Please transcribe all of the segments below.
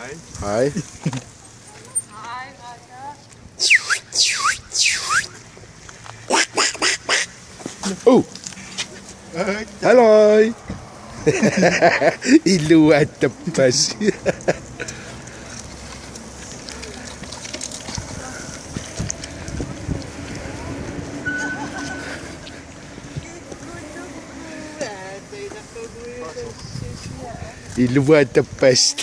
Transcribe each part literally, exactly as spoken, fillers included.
Hej. Oh. Halløj. Iluattappas. Iluattappas.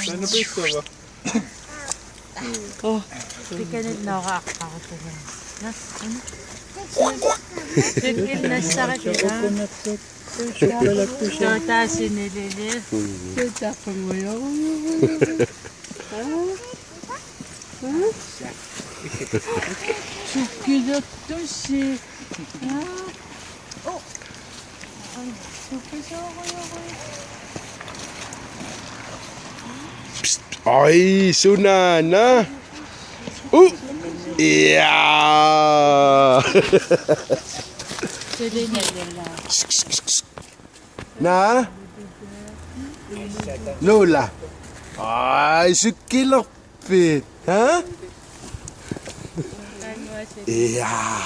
Taanna pissava? Oh, pikanit noora aqqarutuna. Nas, mm. Sukil nassara kila. Tuutaasinilili. Tuutaaqqugujorujugu. Sukkilertusi. Ai, sunaana. Uh. Ja. Naa? Nuula. Ai, sukkilerpit. Ha? Ja.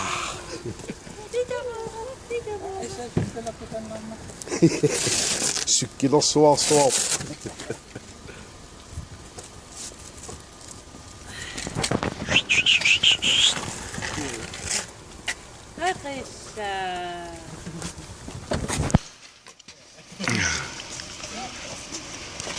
Sukkilersuarsuaq. Qissa.